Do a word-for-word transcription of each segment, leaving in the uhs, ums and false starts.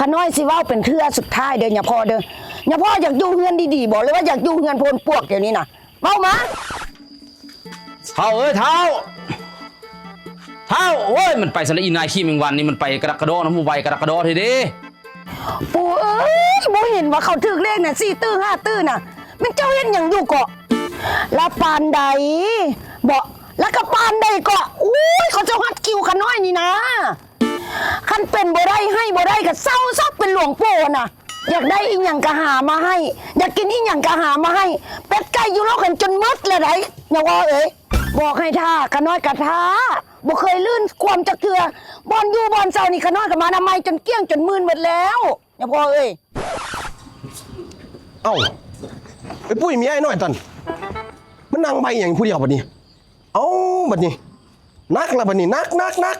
ข้าน้อยสิเว้าเป็นเทื่อสุดท้ายเด้อย่าพ่อเด้อ อย่าพ่ออยากอยู่เฮือนดีๆบ่ หรือว่าอยากอยู่เฮือนโพนปวกเดี๋ยวนี้นะ เว้ามา เฒ่าเอ้ยเฒ่า เฒ่า โอ้ย มันไปไสละ อีนายขี้แมงวันนี่ มันไปกระดักกระดอนะ มันไวกระดักกระดอแท้เด้ ปู่เอ้ย บ่เห็นว่าเขาถืกเลขน่ะ สี่ตื้อห้าตื้อน่ะ แม่นเจ้าเฮ็ดหยังอยู่เกาะ ละปานใด บ่ ละกะปานใดเกาะ อุ้ย เขาเจ้าฮัดคิวข้าน้อยนี่นะ คันเป็นบ่ได้ให้บ่ได้ก็เซาซะเป็นหลวงปู่หั่นน่ะ อยากได้อีหยังก็หามาให้ อยากกินอีหยังก็หามาให้ เป็ดไก่อยู่โลกหั้นจนหมดแล้วได๋ อย่าว่าเอ้ย บอกให้ท่า ข้าน้อยกะท่า บ่เคยลื่นความจักเทื่อ บ่อนอยู่บ่อนเซานี่ข้าน้อยก็มานามัยจนเกลี้ยงจนหมื่นหมดแล้ว อย่าพ่อเอ้ย เอ้า ไอ้ปุ้ยเมียไอ้น้อยตัน มันนั่งใบ้หยังผู้เดียวบัดนี้ เอ้า บัดนี้ หนักละบัดนี้ หนัก หนัก หนัก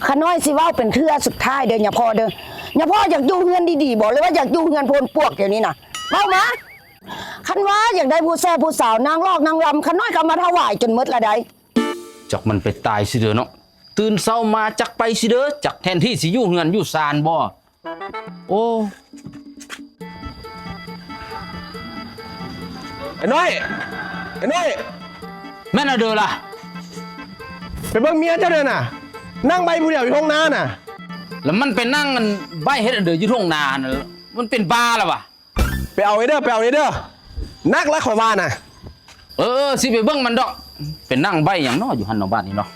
ข้าน้อยสิเว้าเป็นเทื่อสุดท้ายเด้อย่าพ่อเด้อ อย่าพ่ออยากอยู่เฮือนดีๆบ่ หรือว่าอยากอยู่เฮือนโพนปวกเดี๋ยวนี้นะ เว้ามา คันว่าอยากได้ผู้แซ่ผู้สาวนางลอกนางลำ ข้าน้อยก็เอามาถวายจนหมดละได๋ จักมันไปตายซิเด้อเนาะ ตื่นเช้ามาจักไปซิเด้อ จักแทนที่สิอยู่เฮือนอยู่ซานบ่ โอ้ ไอ้น้อย ไอ้น้อย แม่นอะเด้อล่ะ ไปเบิ่งเมียเจ้าเด้อน่ะ นั่งใบ้ผู้เดียวอยู่ห้องน้าน่ะ แล้วมันไปนั่งอันใบ้เฮ็ดอะเด้ออยู่ห้องน้าน่ะ มันเป็นบ้าแล้ววะ ไปเอาไอ้เด้อ ไปเอาไอ้เด้อ หนักแล้วข่อยว่าน่ะ เออ เออ สิไปเบิ่งมันดอก ไปนั่งใบ้หยังเนาะอยู่หั่นเนาะ บาดนี้เนาะ